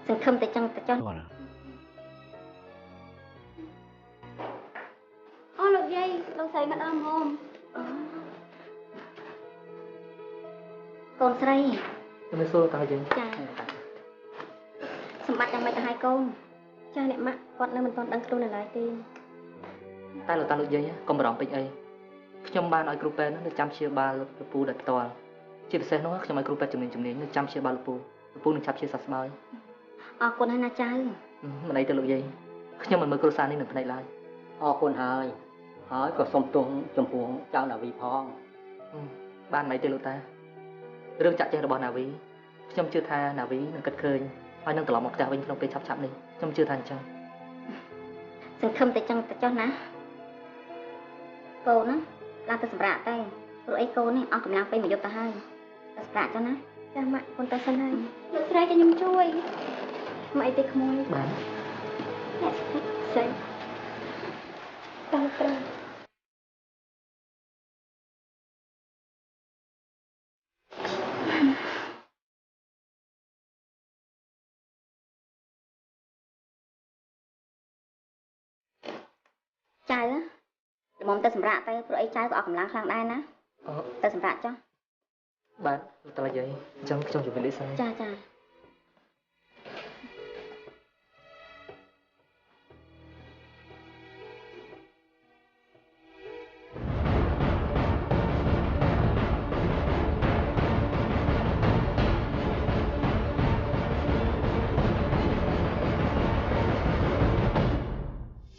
សង្ឃឹមតែចឹងតែចុះអូលោកយាយលោកស្រីមកដល់មុំកូនស្រីខ្ញុំសួរតើយើងចាសម្បត្តិយ៉ាងម៉េចទៅហើយកូនចាអ្នកម៉ាក់គាត់នៅមិនទាន់ដឹងខ្លួននៅឡើយទេតែលោកតាលោកយាយកុំបារម្ភពេកអីខ្ញុំបានឲ្យគ្រូពេទ្យនៅចាំព្យាបាលលោកពូដោយផ្ទាល់ជាពិសេសនោះខ្ញុំឲ្យគ្រូពេទ្យជំនាញនៅចាំព្យាបាលលោកពូលោកពូនឹងឆាប់ជាសះស្បើយអរគុណហើយណាចៅមិនអីទេលោកយាយខ្ញុំមិនមើលគ្រួសារនេះនឹងភ្នែកឡើយអរគុណហើយហើយក៏សូមទោសចំពោះចៅណាវីផងបានមិនអីទេលោកតារឿងចាក់ចែងរបស់ណាវីខ្ញុំជឿថាណាវីនឹងគិតឃើញហើយនឹងត្រឡប់មកផ្ទះវិញក្នុងពេលឆាប់ៗនេះខ្ញុំជឿថាអញ្ចឹងសង្ឃឹមតែចឹងតែចុះណាកូនណាឡើងទៅសម្រាកទៅព្រោះអីកូននេះអស់កម្លាំងពេញមួយយប់ទៅហើយទៅសម្រាកចុះណាចាម៉ាក់កូនទៅសិនហើយលោកស្រីចាំខ្ញុំជួយមកអីទេក្មួយបាទអ្នកស្រីតើត្រូវចៅល្មមទៅសម្រាកទៅព្រោះអីចៅក៏អស់កម្លាំងខ្លាំងដែរណាទៅសម្រាកចុះបាទតើយាយអញ្ចឹងខ្ញុំជម្រាបលាសិនចាចា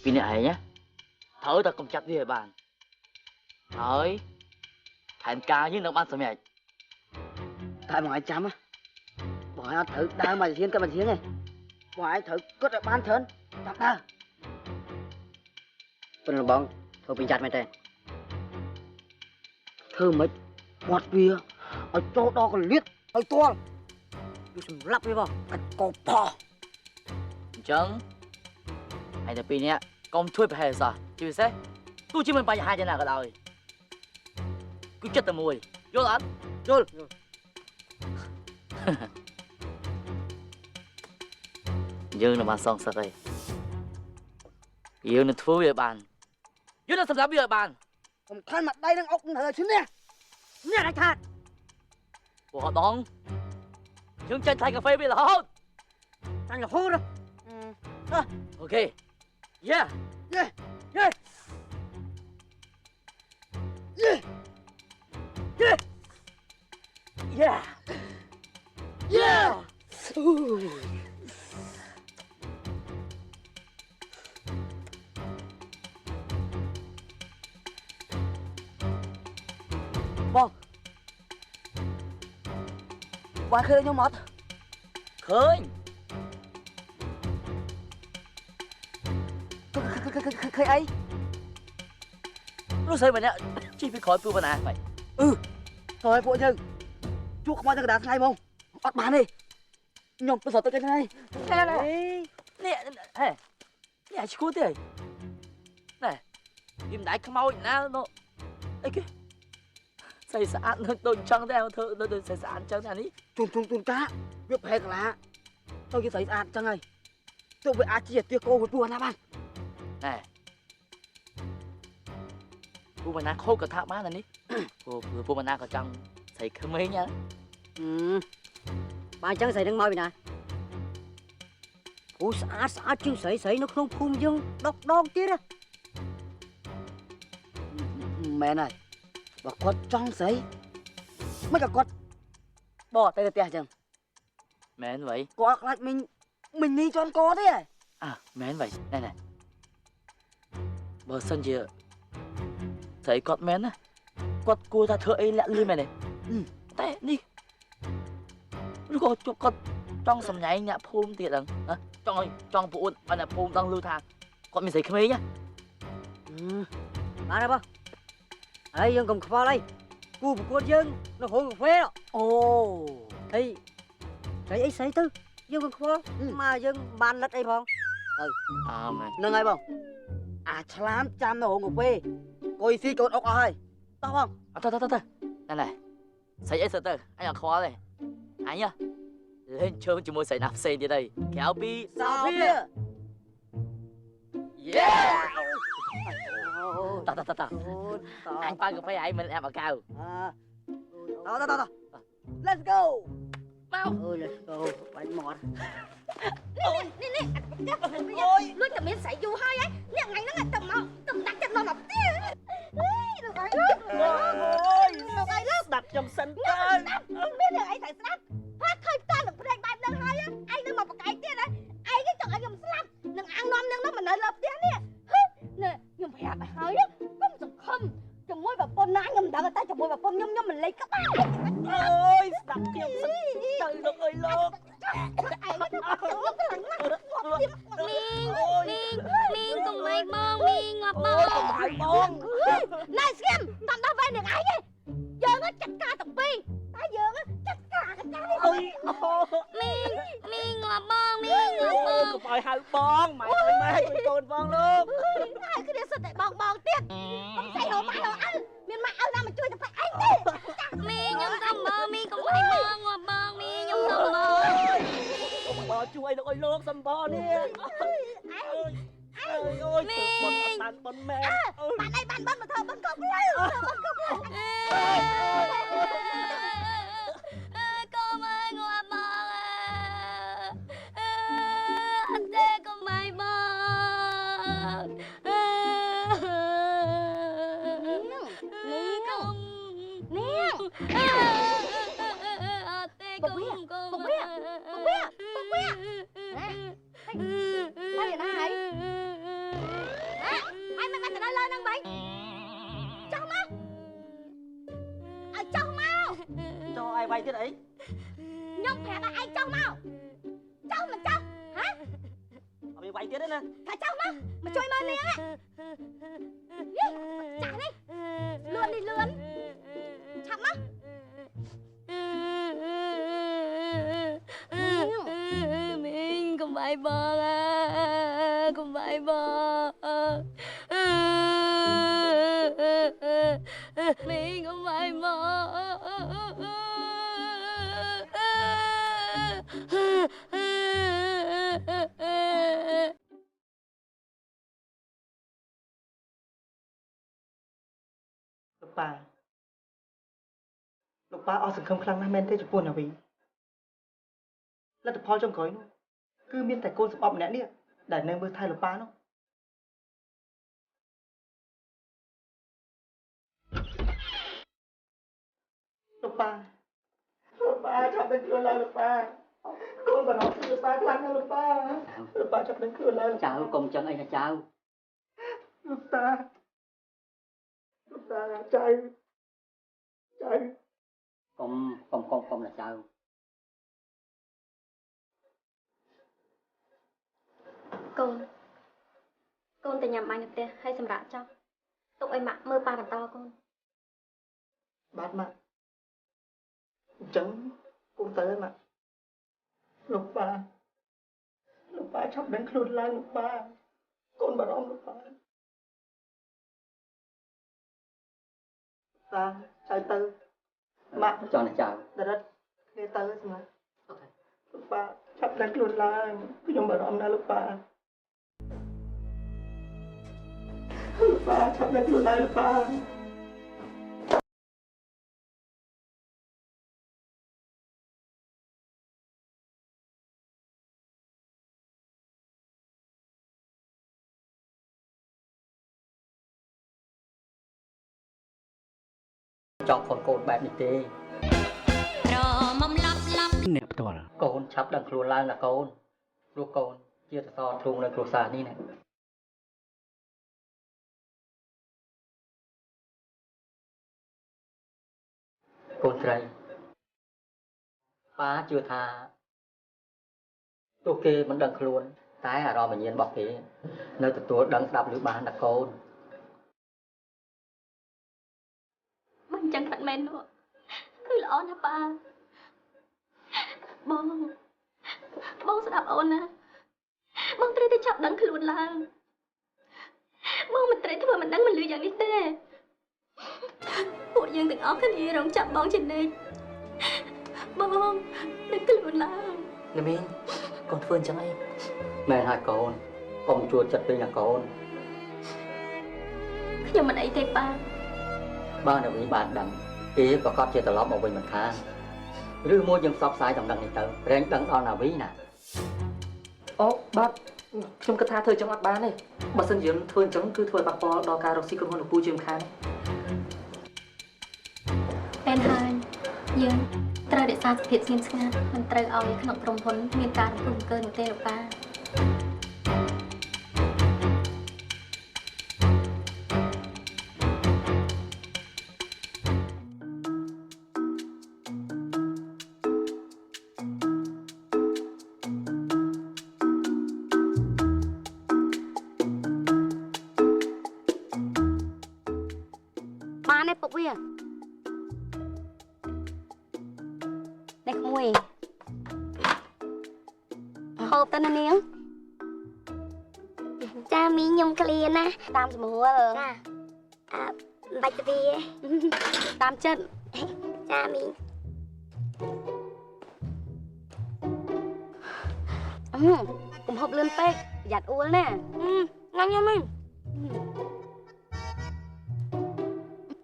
ពីអ្នកឯងណាត្រូវតែកំចាត់វាឲ្យបានហើយផែនការយើងនឹងបានសម្រេចតែបងឯងចាំណាបងឯងអត់ត្រូវដើរមកជាងកាត់មកជាងទេបងឯងត្រូវគិតឲ្យបានច្រើនចាំដើរប៉ុន្តែបងធ្វើពេញចាត់មែនទេធ្វើមិនបាត់វាឲ្យចូលដល់កលៀតឲ្យទាល់វាសម្លាប់វាបងកាច់កផោះអញ្ចឹងហើយតែពីរនាក់កុំជួយប្រហែលសោះជាពិសេសទោះជាមិនបញ្ហាយ៉ាងណាក៏ដោយគឺចិត្តតែមួយយល់អត់យល់យើងនឹងបានសងសឹកហើយយើងនឹងធ្វើវាឲ្យបានយើងនឹងសម្រាប់វាឲ្យបានសំខាន់មកដៃនឹងអុកនឹងត្រូវឈ្នះអ្នកដាច់ខាតពួកអដងយើងចាញ់ថ្លៃកាហ្វេវារហូតចាញ់រហូតអូខេ Yeah Yeah Yeah Yeah Yeah Yeah Yeah បងបងឃើញខ្ញុំអត់ឃើញឃើញអីនោះស្រីម្នាក់ជិះពីក្រោយពូបណ្ណាហ្មងអឺក្រោយពួកយើងជួខ្មោចទៅកណ្ដាលថ្ងៃហ្មងអត់បានទេខ្ញុំទៅស្រត់ទៅគេថ្ងៃនេះហេនេះអាឈួតទេណែវាមិនដែរខ្មោចណានោះអីគេស្អីស្អាតនឹងដូចចឹងដែរធ្វើដូចស្អីស្អាតចឹងអានេះជុំជុំជុំកាវាប្រហែលកាឡាទៅជាស្អីស្អាតចឹងហើយទោះវាអាចជាទាគោវាពូណាបានណែពូបណ្ណាខូចក៏ថាបានអានេះពូបណ្ណាក៏ចង់ស្រីក្មេងណាបើអញ្ចឹងស្រីនឹងមកពីណាពូស្អាតស្អាតជាងស្រីស្រីនៅក្នុងភូមិយើងដកដងទៀតណាមែនហើយបើគាត់ចង់ស្រីមិនក៏គាត់បកទៅផ្ទះអញ្ចឹងមែនវ៉ៃគាត់ខ្លាចមីងមីងនេះជន់កទេអើមែនវ៉ៃណែណែបើសិនជាស្រីគាត់មែនណាគាត់គួរថាធ្វើអីលាក់លៀមមែនទេតែនេះឬក៏គាត់ចង់សម្ញែងអ្នកភូមិទៀតហ្នឹងណាចង់ឲ្យចង់ប្អូនឲ្យអ្នកភូមិដឹងឮថាគាត់មានស្រីក្មេងណាបានហើយបងហើយយើងកុំខ្វល់អីគូប្រកួតយើងនៅរោងកាហ្វេអូអីស្រីអីស្រីទៅយើងកុំខ្វល់មកយើងបានលិតអីផងទៅអើមែនហ្នឹងហើយបងអាឆ្លាមចាំនៅរោងកាហ្វេកុយស៊ីកូនអុកអស់ហើយតោះបងអត់ទៅទៅទៅណែណែស្រីអីស្រីទៅអញអត់ខ្វល់ទេអញ លេងជើងជាមួយស្រីណាផ្សេងទៀតហើយក្រៅពី សោភា យេតតតតអញប៉ៅកាហ្វេឯងមិនអាប់អាកៅ តតត Let's go មក អូយ Let's go បាច់មាត់ នេះនេះអូយលួចតែមានស្រីយូរហើយហ៎នេះថ្ងៃហ្នឹងទៅមកទៅដាក់ចិត្តមកផ្ទះអើយលោកអើយ អូយ លោកអើយលោក ស្ដាប់ខ្ញុំសិនទៅ ស្ដាប់មានរឿងអីត្រូវស្ដាប់ហាឃើញផ្ទាល់នឹងព្រែកបែបហ្នឹងហើយឯងនឹងមកប្រកែកទៀតហ៎ឯងចង់ឲ្យខ្ញុំស្លាប់នឹងអាំងនាំនឹងនោះមកនៅលើផ្ទះនេះនេះខ្ញុំប្រាប់ឲ្យហើយកុំសង្ឃឹមជាមួយប្រពន្ធណាខ្ញុំមិនដឹងតែជាមួយប្រពន្ធខ្ញុំខ្ញុំមិនលេចក្បាល អូយស្ដាប់ខ្ញុំសិនទៅលោកអើយលោក ឯងទៅខ្ញុំខ្លាំងណាស់ មីងមីងមីងកុំឲ្យបងមីងងាប់បង កុំឲ្យបង ណែស្គៀមតាមដល់វេននឹងឯងយើងចាត់ការទាំងពីរតែយើងចាត់ការកចាស់នេះ អើយ មីងមីងងាប់បងមីងងាប់បង កុំឲ្យហៅបងម៉ែអើយម៉ែកូនបងលោក ហៅគ្នាសុទ្ធតែបងបងទៀតកុំស្អីហៅម៉ែហៅឪមានម៉ែឪណាមកជួយទៅឯងទេ មីងខ្ញុំសុំបងមីងកុំឲ្យបងងាប់បងមីងខ្ញុំសុំបង កុំបងជួយលោកអើយលោកសំបងនេះអើយអូយបងអត់បានប៉ុនមែន បានអីបានប៉ុនមកធ្វើប៉ុនកុំលើប៉ុនកុំលើ កុំឲ្យងាប់បងអត់ទេកុំឲ្យបង នាងនាង អត់ទេកុំកុំ ពុកវាពុកវាពុកវាហើយណាហើយហើយមិនបានទៅដល់លើហ្នឹងបែចុះមកឲ្យចុះមក ចុះឲ្យវាយទៀតអី ខ្ញុំប្រាប់ឲ្យឯងចុះមកចុះមិនចុះហ៎ អត់មានវាយទៀតទេណា ថាចុះមកមកជួយមើលនាងនេះចាស់នេះលឿននេះលឿនឆាប់មក មីងកុំឲ្យបងកុំឲ្យបងមីងកុំឲ្យបង លោកប៉ាលោកប៉ាអស់សង្ឃឹមខ្លាំងណាស់មែនទេចំពោះណាវីលទ្ធផលចុងក្រោយនោះគឺមានតែកូនស្បប់ម្នាក់នេះដែលនៅមើលថែលោកប៉ានោះលោកប៉ាលោកប៉ាចាប់ដឹងខ្លួនឡើងលោកប៉ាកូនបារម្ភលោកប៉ាខ្លាំងណាស់លោកប៉ាលោកប៉ាចាប់ដឹងខ្លួនឡើង ចៅកុំចឹងអីណាចៅ លោកតាលោកតាចៅចៅ កុំកុំកុំកុំណាចៅ កូនកូនទៅញ៉ាំបាយនៅផ្ទះហើយសម្រាប់ចោះទុកឲ្យម៉ាក់មើលប៉ាបន្តកូន បាទម៉ាក់អញ្ចឹងកូនទៅហើយម៉ាក់លោកប៉ាលោកប៉ាឆាប់ដឹងខ្លួនឡើងលោកប៉ាកូនបារម្ភលោកប៉ាតាចៅទៅម៉ាក់ ចង់ណាចៅ ដរិតគ្នាទៅសម្រាប់លោកប៉ាឆាប់ដឹងខ្លួនឡើងខ្ញុំបារម្ភណាស់លោកប៉ាលោកប៉ាឆាប់ដឹងខ្លួនឡើងលោកប៉ា ចង់ខូនកូនបែបនេះទេ ក្រមុំឡាប់ឡាប់ អ្នកផ្ទាល់កូនឆាប់ដឹងខ្លួនឡើងណាកូនព្រោះកូនជាសសរទ្រូងនៅគ្រួសារនេះណាកូនស្រីប៉ាជឿថាទោះគេមិនដឹងខ្លួនតែអារម្មណ៍វិញ្ញាណរបស់គេនៅទទួលដឹងស្ដាប់ឮបានណាកូន មិនចឹងពិតមែននោះគឺល្អណាស់ប៉ាបងបងស្ដាប់អូនណាបងត្រូវតែចាប់ដឹងខ្លួនឡើងបងមិនត្រូវធ្វើមិនដឹងមិនលឺយ៉ាងនេះទេពួកយើងទាំងអស់គ្នារងចាប់បងជានិច្ចបងដឹងខ្លួនឡើង លមីងកូនធ្វើអញ្ចឹងអីមែនហើយកូន កុំជួលចិត្តពេកណាកូន ខ្ញុំមិនអីទេប៉ា បើនាវីបានដឹងគេប្រកាសជាត្រឡប់មកវិញមិនខានឬមួយយើងផ្សព្វផ្សាយដំណឹងនេះទៅរែងដឹងដល់នាវីណា អូបាទខ្ញុំគិតថាធ្វើអញ្ចឹងអត់បានទេបើសិនយើងធ្វើអញ្ចឹងគឺធ្វើឲ្យប៉ះពាល់ដល់ការរកស៊ីក្រុមហ៊ុនលោកពូជាមិនខាន មែនហើយយើងត្រូវរក្សាសភាពស្ងៀមស្ងាត់មិនត្រូវឲ្យក្នុងក្រុមហ៊ុនមានការរំពឹងកើនោះទេលោកប៉ា បានទេពុកវានេះក្មួយហូបទៅណានាង ចាមីងខ្ញុំក្លៀនណា តាមស្រួល ចាអើបាច់ទៅវា តាមចិត្ត ចាមីង កុំហូបលឿនពេកប្រយ័ត្នអួលណា ញ៉ាំញ៉ាំមីង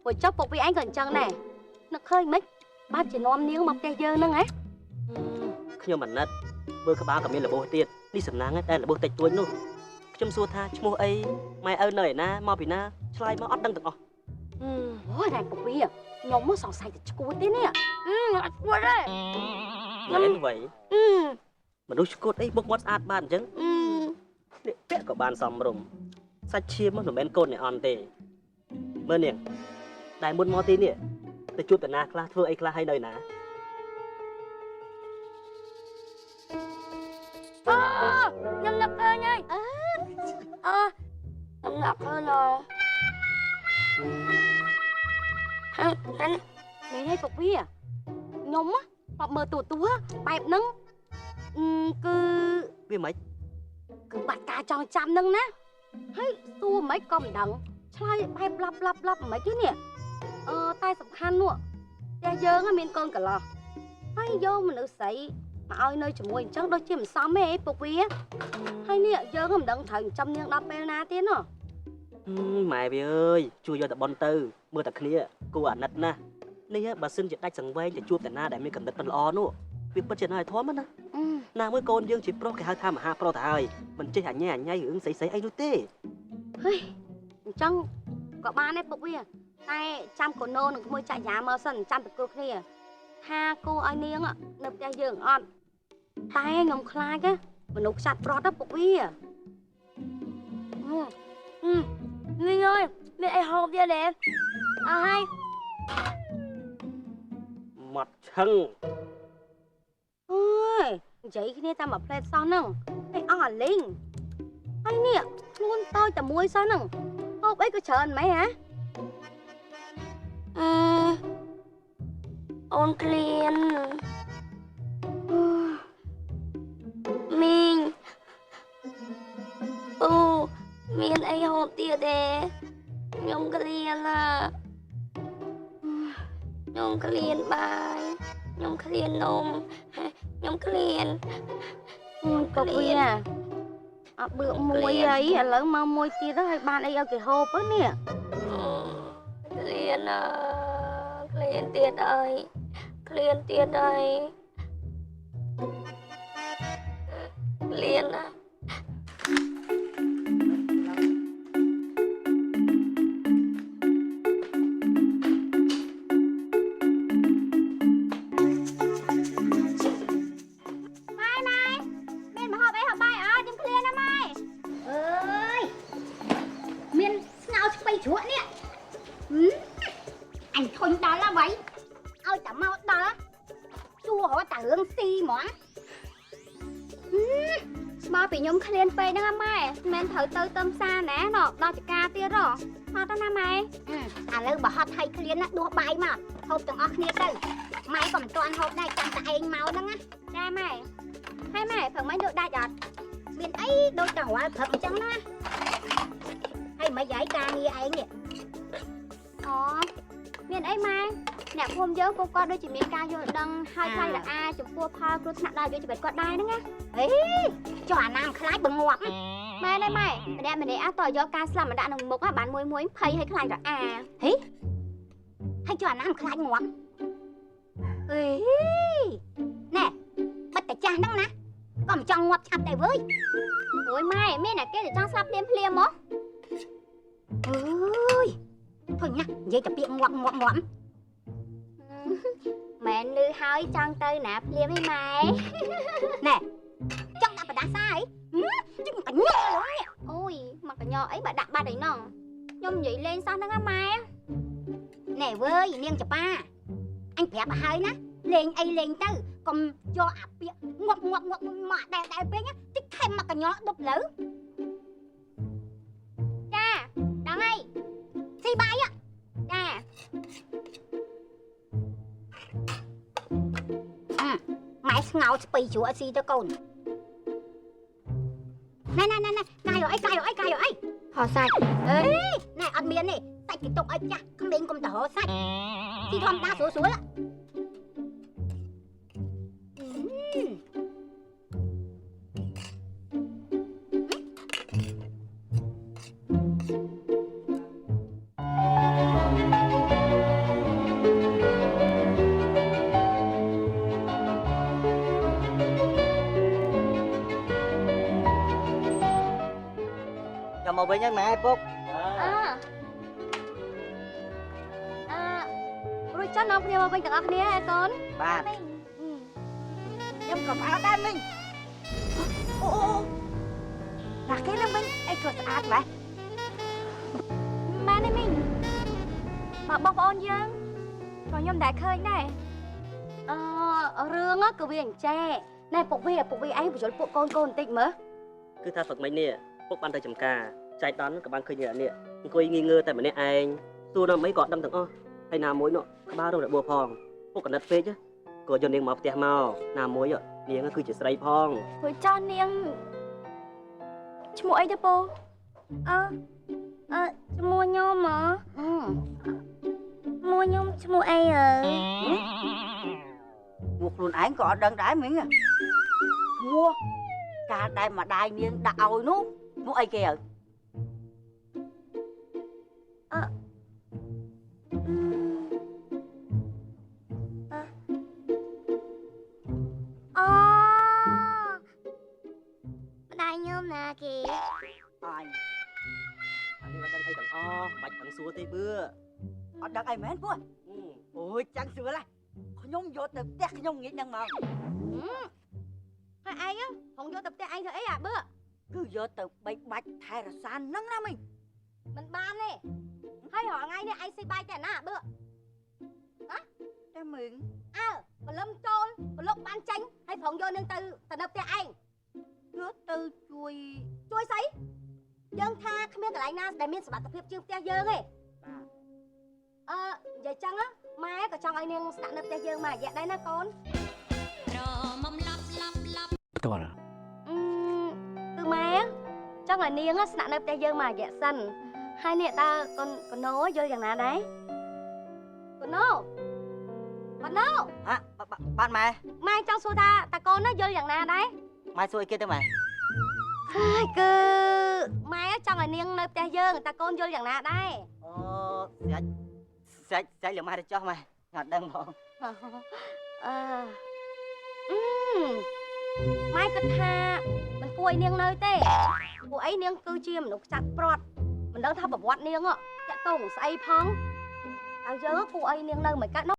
ព្រោះចុះពុកវាឯងក៏អញ្ចឹងដែរនឹកឃើញមិនបានជានាំនាងមកផ្ទះយើងហ្នឹងហ៎ ខ្ញុំអាណិតមើលក្បាលក៏មានរបួសទៀតនេះសំណាងតែរបួសតិចតួចនោះខ្ញុំសួរថាឈ្មោះអីម៉ែឪនៅឯណាមកពីណាឆ្លើយមកអត់ដឹងទាំងអស់ អូយរ៉ែពុកវាខ្ញុំមកសង្ស័យតែឈួតទេនេះ អត់ឈួតទេ មែនវ៉ៃមនុស្សឈួតអីមុខមាត់ស្អាតបានអញ្ចឹងនេះពាក់ក៏បានសមរម្យសាច់ឈាមមិនមែនកូនអ្នកអន់ទេមើលនាងតែមុនមកទីនេះទៅជួបតាណាខ្លះធ្វើអីខ្លះហើយនៅណា អូខ្ញុំនឹកឃើញហើយអូខ្ញុំនឹកឃើញហើយ មែនហើយពុកវាខ្ញុំបបមើលទូទួបែបហ្នឹងគឺវាមិនគឺបាត់ការចងចាំហ្នឹងណាហើយសួរមិនក៏មិនដឹងឆ្លើយបែបឡាប់ឡាប់ឡាប់មិនទេនេះអឺតែសំខាន់នោះផ្ទះយើងមានកូនកន្លោះហើយយកមនុស្សស្រីមកឲ្យនៅជាមួយអញ្ចឹងដូចជាមិនសមទេពុកវាហើយនេះយើងមិនដឹងត្រូវចិញ្ចឹមនាងដល់ពេលណាទៀតណោះ ម៉ែវាអើយជួយយកតប៉ុនទៅមើលតែគ្នាគួរអាណិតណាស់នេះបើសិនជាដាច់សង្វេងទៅជួបតាណាដែលមានកំណត់មិនល្អនោះវាពិតជាណាស់ធំណាណាមួយកូនយើងជាប្រុសគេហៅថាមហាប្រុសទៅហើយមិនចេះអញញ៉ៃអញញ៉ៃរឿងស្អីស្អីអីនោះទេ ហេអញ្ចឹងក៏បានដែរពុកវាតែចាំកូនណូនឹងក្មួយចាក់យ៉ាមកសិនចាំពិគ្រោះគ្នាថាគូឲ្យនាងនៅផ្ទះយើងអត់តែខ្ញុំខ្លាចមនុស្សខ្ចាត់ប្រត់ពុកវា មីងអើយមានអីហូបទៀតទេអស់ហើយ មាត់ឆឹង អើយនិយាយគ្នាតែមួយផ្លែតសោះហ្នឹងហើយអស់អាលីងហើយនេះខ្លួនតូចតែមួយសោះហ្នឹងហូបអីក៏ច្រើនម៉េចហ៎ អឺអូនក្លៀនមីងពូមានអីហូបទៀតទេខ្ញុំក្លៀនណាខ្ញុំក្លៀនបាយខ្ញុំក្លៀននំខ្ញុំក្លៀន ពុកវាអត់បឿកមួយអីឥឡូវមកមួយទៀតហើយបានអីឲ្យគេហូបនេះ ក្លៀនណាក្លៀនទៀតអីក្លៀនទៀតអីក្លៀនណា ម៉ែម៉ែមានម្ហូបអីហូបបាយអត់ខ្ញុំក្លៀនណាម៉ែ អើយមានស្ងោរស្ពៃជ្រក់នេះអញធុញដល់ហើយវ៉ៃឲ្យតែមកដល់ជួរតែរឿងស៊ីហ្មង ស្មើពីខ្ញុំក្លៀនពេកហ្នឹងអាម៉ែមិនត្រូវទៅទៅផ្សារណាណដល់ចកាទៀតហ៎ហត់ណាម៉ែ ឥឡូវបើហត់ហើយក្លៀនណាដួសបាយមកហូបទាំងអស់គ្នាទៅម៉ែក៏មិនទាន់ហូបដែរចាំតែឯងមកហ្នឹងណា ចាម៉ែហើយម៉ែព្រឹកមិញលក់ដាច់អត់ មានអីដូចតែរាល់ព្រឹកអញ្ចឹងណាហើយមិនយាយការងារឯងនេះ អូមានអីម៉ែ អ្នកភូមិយើងពួកគាត់ដូចជាមានការយល់ដឹងហើយខ្លាចរអាចំពោះផលគ្រោះថ្នាក់ដល់អាយុជីវិតគាត់ដែរហ្នឹងណា អេចុះអាណាមខ្លាចបើងាប់ ម៉ែនេះម៉ែម្នាក់ម្នាក់តើយកការស្លាប់មកដាក់ក្នុងមុខបានមួយមួយភ័យហើយខ្លាចរអាហីហើយចុះអាណាមខ្លាចងាប់អេណែបិទតែចាស់ហ្នឹងណាក៏មិនចង់ងាប់ឆាប់ដែរវើយ អូយម៉ែមានអ្នកគេទៅចង់ស្លាប់ភ្លាមភ្លាមមក អើយធុញណាស់និយាយតែពាក្យងាប់ងាប់ងាប់ ម៉ែនលឺហើយចង់ទៅណាភ្លាមឯម៉ែ ណែចង់ដាក់បដាសាអីជិះកញ្ញក់ឡើយ អូយមកកញ្ញក់អីបើដាក់បាត់អីណងខ្ញុំនិយាយលេងសោះហ្នឹងណាម៉ែ ណែវើយនាងចប៉ាអញប្រាប់ឲ្យហើយណាលេងអីលេងទៅកុំយកអាពាក្យងាប់ងាប់ងាប់មកដែលដែលពេកតិចថែមមកកញ្ញក់ដប់លើ ចាដឹងហើយ ស៊ីបាយ ចា ម៉ែស្ងោស្ពៃជ្រក់ស៊ីទៅកូនណែណែណែកាយអីកាយអីកាយអី ហោសាច់ អេណែអត់មានទេសាច់គេទុកឲ្យចាស់ក្មេងកុំទៅហោសាច់ស៊ីធម្មតាស្រួលស្រួល មកវិញហ្នឹងម៉ែពុក អើអើរួចចុះនាំគ្នាមកវិញទាំងអស់គ្នាឯកូន បាទខ្ញុំក៏ផ្អើលដែរមីងអូណាគេនឹងមីងអីក៏ស្អាតម៉េះ ម៉ែនេះមីងមកបងប្អូនយើងក៏ខ្ញុំដែរឃើញដែរ អឺរឿងគឺវាអញ្ចេះណែពុកវាពុកវាឯងបញ្យល់ពួកកូនកូនបន្តិចមើល គឺថាហ្វឹកមិញនេះពុកបានទៅចំការចៃដន្យក៏បានឃើញអ្នកនេះអង្គុយងីងើតែម្នាក់ឯងសួរដល់អីក៏ដឹងទាំងអស់ហើយណាមួយនោះក្បាលរងរបួសផងពុកកណិតពេកក៏យកនាងមកផ្ទះមកណាមួយនាងគឺជាស្រីផង ព្រោះចោះនាងឈ្មោះអីទៅពូ អឺអឺឈ្មោះខ្ញុំហ៎ឈ្មោះខ្ញុំឈ្មោះអីអើ ឈ្មោះខ្លួនឯងក៏អត់ដឹងដែរមីងឈ្មោះកាលដែលម្ដាយនាងដាក់ឲ្យនោះឈ្មោះអីគេហើយ អឺអូម្ដាយខ្ញុំណាគេ អញ អានេះអត់ដឹងអីទាំងអស់មិនបាច់ខឹងសួរទេបឿ អត់ដឹងអីមែនពួកអូយចាំងសួរឡាខ្ញុំយកទៅផ្ទះខ្ញុំងាកហ្នឹងមក ហើយឯងហងយកទៅផ្ទះឯងធ្វើអីអាបឿ គឺយកទៅបីបាច់ថែរក្សាហ្នឹងណាមីង មិនបានទេហើយរាល់ថ្ងៃនេះឯងស៊ីបាយតែណាបឿ ហ៎តែមីង អើព្រលឹមចូលប្រលុកបានចេញហើយប្រងយកនឹងទៅទៅនៅផ្ទះឯង យកទៅជួយ ជួយស្អីយើងថាគ្មានកន្លែងណាដែលមានសុវត្ថិភាពជាងផ្ទះយើងទេ បាទ អឺនិយាយចឹងម៉ែក៏ចង់ឲ្យនាងស្នាក់នៅផ្ទះយើងមួយរយៈដែរណាកូន ក្រមុំឡាប់ឡាប់ឡាប់ ផ្ទាល់ គឺម៉ែចង់ឲ្យនាងស្នាក់នៅផ្ទះយើងមួយរយៈសិនហើយនេះតើកូនកូនណូយល់យ៉ាងណាដែរកូនណូកូនណូ ហ៎បាទម៉ែ ម៉ែចង់សួរថាតើកូនណាយល់យ៉ាងណាដែរ ម៉ែសួរអីគេទៅម៉ែ ហើយគឺម៉ែចង់ឲ្យនាងនៅផ្ទះយើងតើកូនយល់យ៉ាងណាដែរ អូស្រេចស្រេចស្រេចលើម៉ែទៅចោះម៉ែអត់ដឹងផង អឺម៉ែគិតថាមិនគួរឲ្យនាងនៅទេពួកអីនាងគឺជាមនុស្សចាត់ព្រាត់មិនដឹងថាប្រវត្តិនាងតាក់ទងស្អីផងតើយើងគួរឲ្យនាងនៅមិនកើត